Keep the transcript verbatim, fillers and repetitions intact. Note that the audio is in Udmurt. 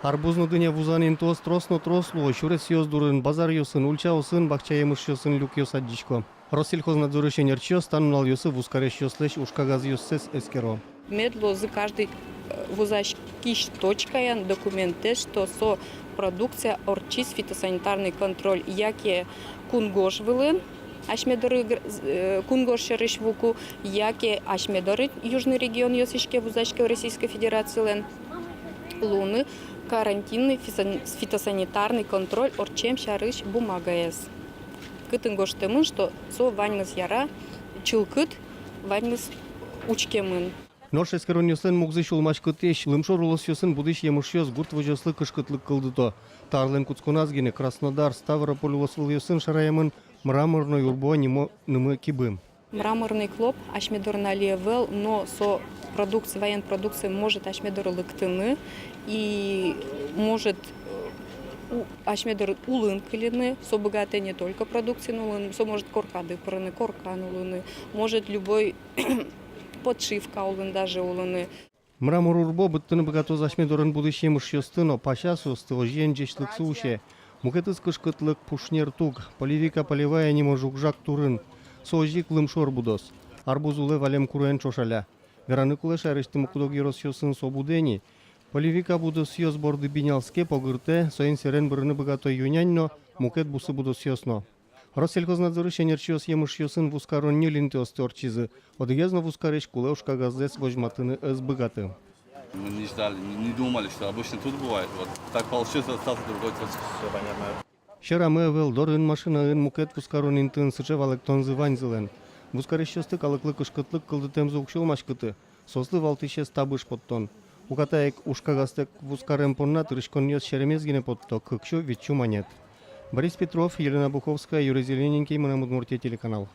Арбуз но дыня вузан интыос трос но трос луо. Сюресъёс дурын, базаръёсын, ульчаосын, бакча емышъёсын люкъёс адӟисько. Россельхознадзорысь ӧнерчиос та нуналъёсы вузкарисьёслэсь ужкагазъёссэс эскеро. Мед луозы каждый, э, вузаськись точкаен документэз, что со продукция ортчиз фитосанитарный контроль яке кунгож вылын, асьме доры гр-, з-, э, кунгож сьӧрысь вуку, яке асьме доры южный регионъёсысь ке вузаське Российской Федерацилэн, луыны карантинный фисан-, фитосанитарный контроль ортчем сярысь бумагаез. Кытын гожтэмын, что со ваньмыз яра, чылкыт, ваньмыз учкемын. Нош эскеронъёслэн мугзы сюлмаськытӥсь: лымшор улосъёсын будӥсь емышъёс гурт возёслы кышкытлык кылдыто. Та арлэн кутсконаз гинэ Краснодар, Ставрополь улосвылъёсын шараямын «Мраморной урбо» нимо нымы-кибы. Мраморный клоп асьме дорын али ӧвӧл, но со продукция, ваён продукция может асьме доры лыктыны и может, э, у-, асьме доры улын кыльыны. Со быгатэ не только продукциен улыны, со может коркады пырыны, коркан улыны, может любой подшивка улын даже улыны. Мрамор урбо быдтыны быгатоз асьме дорын будӥсь емышъёсты но, пася соосты, озьыен ӟечлыксы усе. Мукетыз кышкытлык — пушнер туг. Поливика полевая нимо жуг-жаг турын. Со озьы ик лымшор будоз. Арбуз улэ валем куроен ӵошаля. Вераны кулэ, шаерысьтымы куд-ог ёросъёсын со будэ ни. Поливика будосъёс борды бинялске, погыртэ, соин сэрен бырыны быгато ю-нянь но, мукет бусы будосъёс но. Россельхознадзорысь ӧнерчиос емышъёсын вузкарон ньыль интыосты ортчизы. Одӥгез но вузкарись кулэ ужкагазэз возьматыны ӧз быгаты. Мы не ждали, не, не думали, что обычно тут бывает. Вот так получилось, остался другой цвет. Всё понятно. Сьӧрамы ӧвӧл, дорын, машинаын, мукет вузкарон интыын сыӵе валэктонзы ваньзылэн. Вузкарисьёсты калыклы кышкытлык кылдытэмзы уг сюлмаськыты. Соослы валтӥсез табыш поттон. Уката ик ужкагазтэк вузкарем понна тырыськонъёс серемез гинэ потто — кык сю вить сю манет. Борис Петров, Елена Буховская, Юрий Зелененький, «Мынам Удмуртие» телеканал.